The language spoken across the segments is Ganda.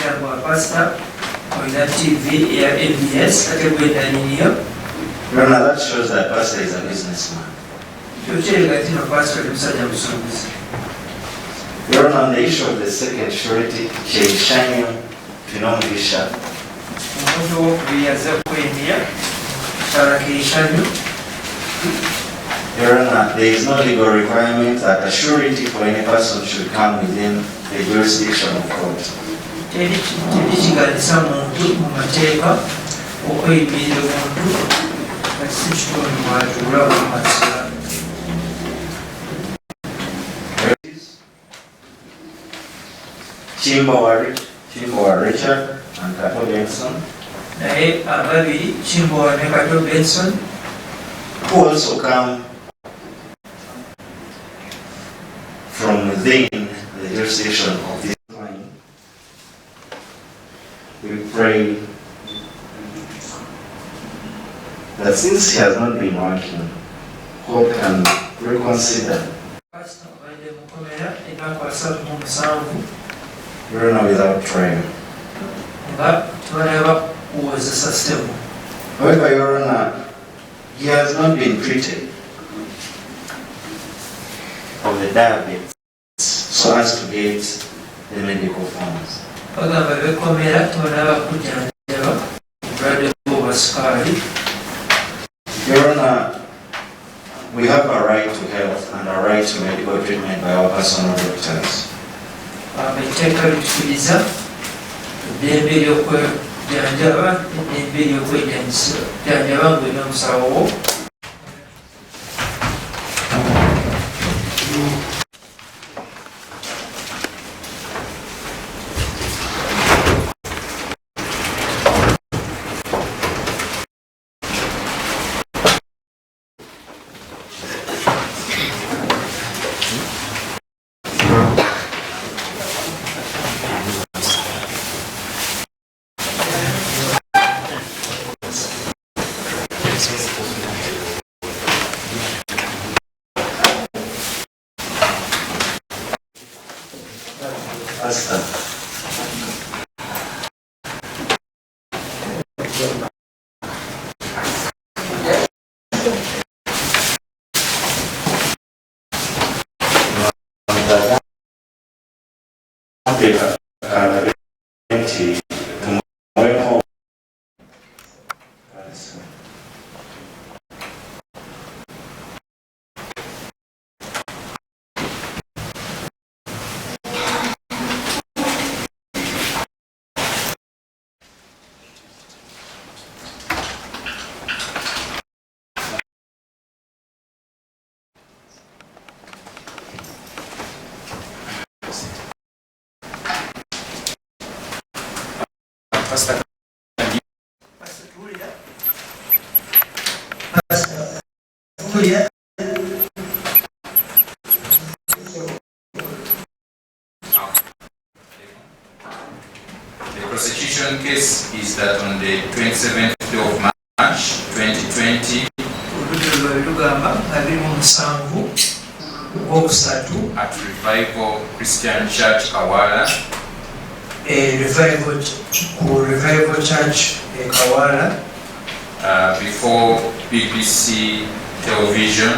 Jjukira bwa pasita olina TV eya NBS ate gwe nanyiniyo. Your Honor, that shows that Pastor is a businessman. Kyo kyereka nti no pasita oli musajja musuubuzi. Your Honor, on the issue of the second surety, Kyeshanyu Twinomugisha, Omuntu owokubiri azze okweyimirira mukyala Kyeshanyu. Your Honor, there is no legal requirement that a surety for any person should come within the jurisdiction of court. Teri teri kigaanisa muntu mu mateeka okweyimirira omuntu nga si kitundu mw'atuula oba mw'asula. Kimbowa Richard and Kato Benson, Naye ababiri Kimbowa ne Kato Benson, who also come from within the jurisdiction of this line. We pray that since he has not been working, court can reconsider. Pasita obadde mu kkomera ennaku 37 Your Honor, without trial. Nga tebalaba kuwozesa ssebo. However, Your Honor, he has not been treated of the diabetes so as to get the medical funds. Bagamba b'ekkomera tebanaba kujjanjaba obulwadde bw'obwa sukaali. Your Honor, we have a right to health and a right to medical treatment by our personal doctors. Etteeka litukiriza eddembe ly'okwejjanjaba eddembe ly'okwejjanjaba ng'olina omusawo wo. Pastor. Nti tumuweeko. Pastor, Pastor, tuwulira? Pastor, tuwulira? The prosecution case is that on the 27th of March 2020 Oludda lwali lugamba 27 ogwokusatu at Revival Christian Church Kawala, Revival ku Revival Church e Kawala, before BBC Television,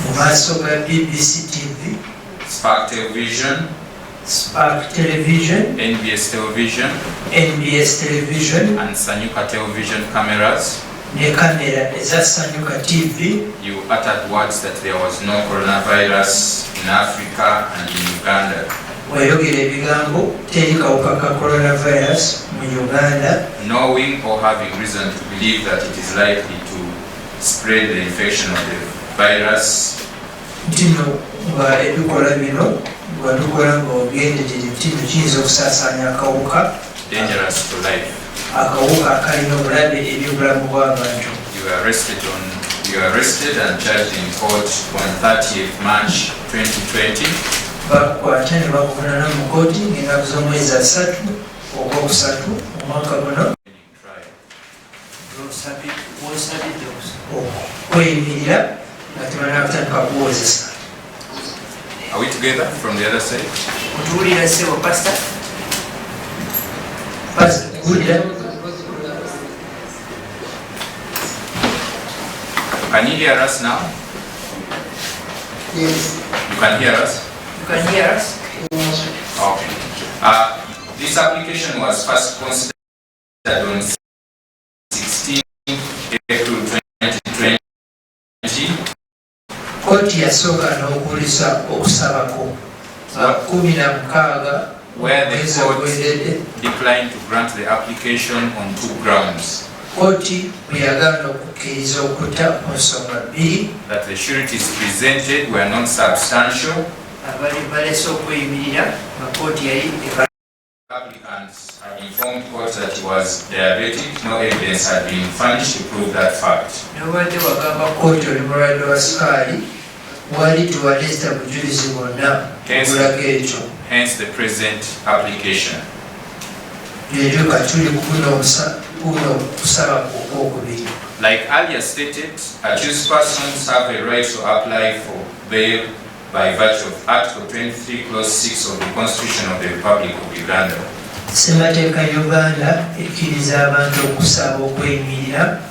mu maaso ga BBC TV, Spark Television, Spark Television, NBS Television, NBS Television and Sanyuka Television cameras, ne kamera eza Sanyuka TV, you uttered words that there was no coronavirus in Africa and in Uganda. Wayogera ebigambo teri kawuka ka coronavirus mu Uganda, Knowing or having reason to believe that it is likely to spread the infection of the virus nti no nga ebikola bino nga tukola nga ogenderere nti no kiyinza okusaasaanya akawuka dangerous to life. Akawuka akalina obulabe eri obulamu bw'abantu. You were arrested and charged in court on 30th March 2020 Bakukwata ne bakuvunaana mu kooti ng'ennaku z'omwezi 30 ogwokusatu omwaka guno pending trial. Wosabidde okweyimirira nga tebanaba kutandika kuwozesa. Are we together from the other side? Otuwulira ssebo pasita? Wulira. Can you hear us now? Yes. You can hear us? You can hear us? Yes. Okay. This application was first considered on 16 April 2020. Kooti yasooka n'okuwuliriza okusabako nga 16 Where the mwezi court ogwendedde declined to grant the application on two grounds. Kooti bwe yagaana okukkiriza okuta ku nsonga bbiri. That the sureties presented were not substantial. Abali balese okweyimirira nga kooti yali Applicants had informed court that he was diabetic. No evidence had been furnished to prove that fact. Nobadde wagamba kooti oli mulwadde wa sukaali wali tewaleeta bujulizi bwonna obulaga ekyo. Hence the present application. Leero katuli kuno kuno kusaba okwokubiri. Like earlier stated, accused persons have a right to apply for bail by virtue of Article 23, Clause 6 of the Constitution of the Republic of Uganda. Ssemateeka Uganda ekkiriza abantu okusaba okweyimirira.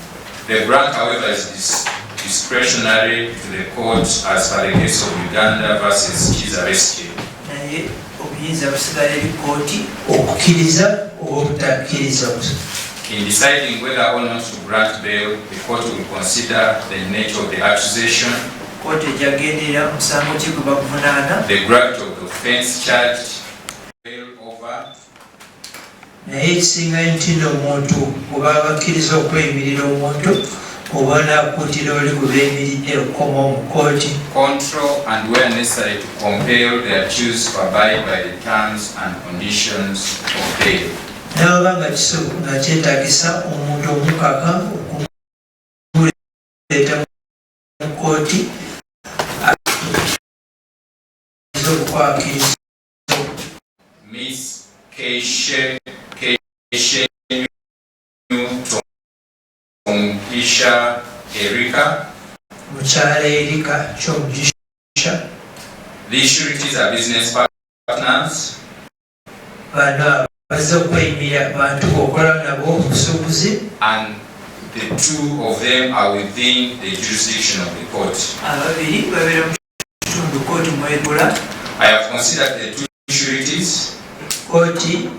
The grant, however, is discretionary to the court as per the case of Uganda versus Kizza Besigye. Naye obuyinza busigala eri kooti okukkiriza oba obutakkiriza. In deciding whether or not to grant bail, the court will consider the nature of the accusation, Kooti ejja musango ki gwe bakuvunaana, the gravity of the offense charged, bail over, naye ekisingayo nti nno omuntu bwe bakkiriza okweyimirira omuntu oba naakuutira oli gwe beeyimiridde okukomawo mu kooti. Control and, where necessary, to compel the accused to abide by the terms and conditions of bail. N'aba nga nga kyetaagisa omuntu omukaka okumuleeta mu kooti obukwakirizo. Miss Keishe Keishenyu Kyomugisha Erika. Mukyala Erika Kyomugisha. These sureties are business partners. Bano abazze okweyimirira bantu b'okola nabo obusuubuzi. And the two of them are within the jurisdiction of the court. Ababiri babeera mu kitundu kooti mwegula. I have considered the two sureties Kooti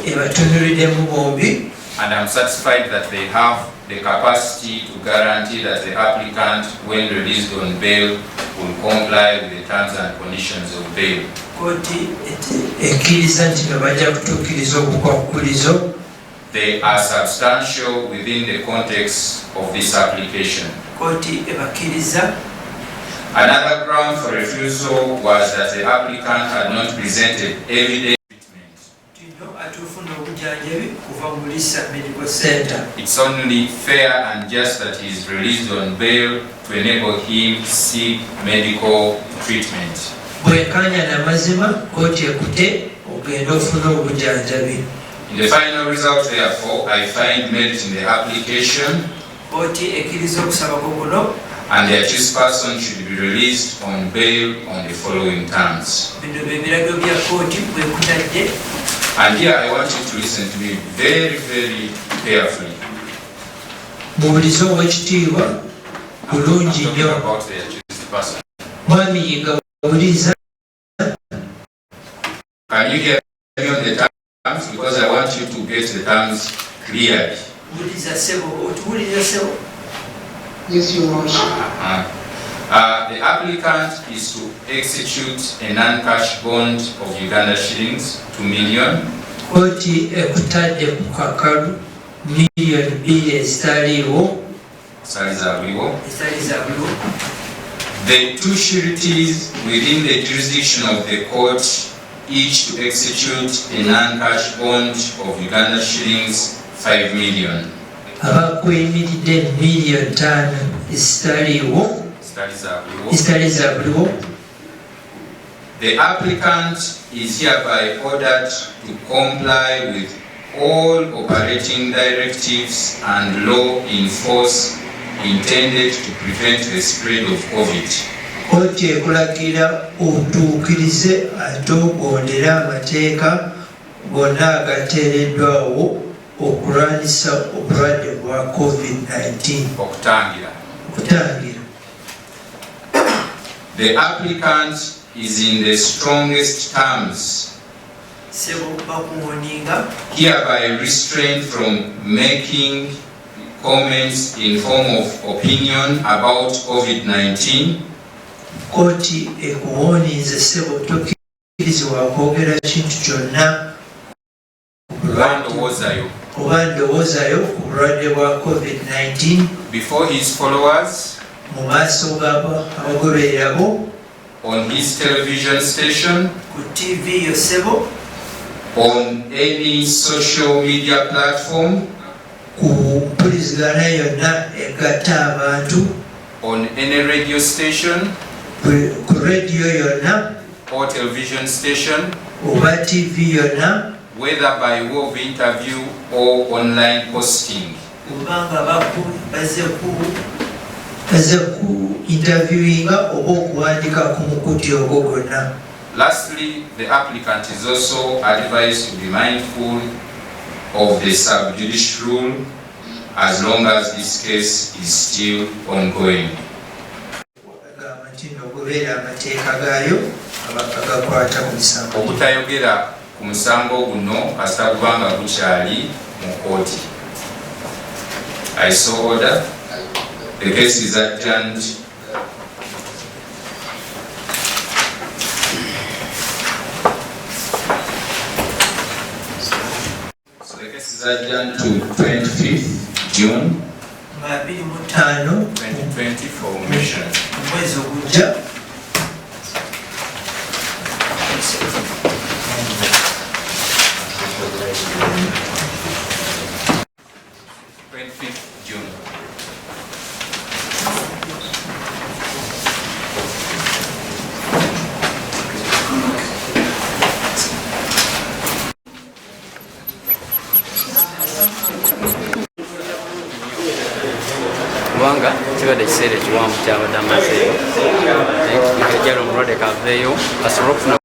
ebatunuliddemu bombi and I'm satisfied that they have the capacity to guarantee that the applicant, when released on bail, will comply with the terms and conditions of bail. Kooti ekkiriza nti no bajja kutuukiriza obukwakkulizo. They are substantial within the context of this application. Kooti ebakkiriza. Another ground for refusal was that the applicant had not presented evidence treatment. Tino atufuna obujjanjabi kuva mu Lisa Medical Center. It's only fair and just that he is released on bail to enable him seek medical treatment. Bwenkanya n'amazima kooti ekute ogende ofune obujjanjabi. In the final result, therefore, I find merit in the application Kooti ekkiriza okusabako kuno and the accused person should be released on bail on the following terms. Bino bye biragiro bya kooti bwekutadde. And here I want you to listen to me very, very carefully. Muwulize owekitiibwa bulungi I'm talking nnyo. about the accused person. Mwami Yiga wuliriza. Can you hear me on the terms? Because I want you to get the terms clearly. Wuliriza ssebo otuwuliriza ssebo. Yes, Your Worship. The applicant is to execute a non-cash bond of Uganda shillings 2 million Kooti ekutadde ku kakalu miliyoni 2 ezitaliiwo. Ezitali za buliwo. Ezitali za buliwo. The two sureties within the jurisdiction of the court each to execute a non-cash bond of Uganda shillings 5 million. Abakweyimiridde miliyoni 5 ezitaliiwo. Ezitali za buliwo. Ezitali za buliwo. The applicant is hereby ordered to comply with all operating directives and law in force intended to prevent the spread of COVID. Kooti ekulagira otuukirize ate ogondere amateeka. Gonna agateereddwawo okulwanyisa obulwadde bwa COVID-19. Okutangira. Okutangira. The applicant is in the strongest terms Ssebo, bakuwarninga. Hereby restrained from making comments in form of opinion about COVID-19 Kooti ekuwarninze, ssebo, tokkirizibwa kwogera kintu kyonna ku oba bulwadde ndowoozayo oba ndowoozayo ku bulwadde bwa COVID-19 before his followers, mu maaso g'abo abagoberera bo, on his television station, ku TV yo, ssebo, on any social media platform, ku mpulizigana yonna egatta abantu, on any radio station ku rediyo yonna or television station, oba TV yonna, whether by way of interview or online posting. Kubanga bazze ku interviewinga oba okuwandika ku mukutu ogwo gwonna. Lastly, the applicant is also advised to be mindful of the sub judice rule as long as this case is still ongoing. Agamba nti nogoberera amateeka gaayo agakwata ku misango. Obutayogera ku musango guno kasita kubanga gukyali mu kooti. I so order. The case is adjourned. So the case is adjourned to 25th June Nga 25 2020 for mention. Omwezi ogujja. 25th June. Kubanga kibadde ekiseera ekiwanvu kyabadde amazeeyo, naye jala omulwadde kaveeyo asobole okufuna.